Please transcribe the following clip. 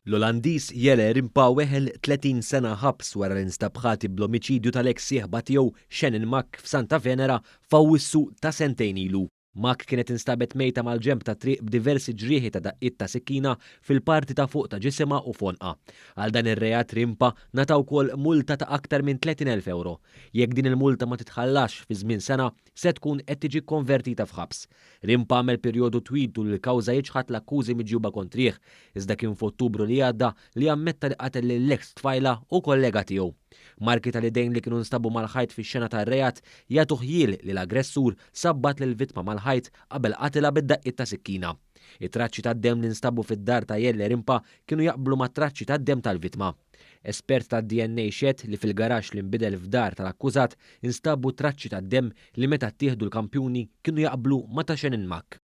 L-Olandiż Jelle Rimpa weħel 30 sena ħabs wara li nstab ħati bl-omiċidju tal-eks sieħba tiegħu Shannon Mack f'Santa Venera f'Awwissu ta' sentejn ilu. Mack kienet instabet mejta mal-ġenb tat-triq b'diversi ġrieħi ta' daqqiet ta' sikkina fil-parti ta' fuq ta' ġisimha u f'għonqha. Għal dan ir-reat Rimpa ngħata wkoll multa ta' aktar minn 30,000 ewro. Jekk din il-multa ma titħallasx fi żmien sena, se tkun qed tiġi kkonvertita f'ħabs. Rimpa għamel perjodu twil tul il-kawża jiċħad l-akkużi miġjuba kontrih, iżda kien f'Ottubru li għadda li ammetta li qatel lill-eks tfajla u kollega tiegħu. Marki tal-idejn li kienu nstabu mal-ħajt fix-xena tar-reat jagħtu ħjiel li l-aggressur sabbat lill-vittma mal-ħajt qabel qatilha bid-daqqiet ta' sikkina. It-traċċi tad-demm li nstabu fid-dar ta' Jelle Rimpa kienu jaqblu mat-traċċi tad-demm tal-vittma. Espert tad-DNA xehed li fil-garaxx li nbidel f'dar tal-akkużat instabu traċċi tad-demm li meta ttieħdu l-kampjuni kienu jaqblu ma' ta' Shannon Mack.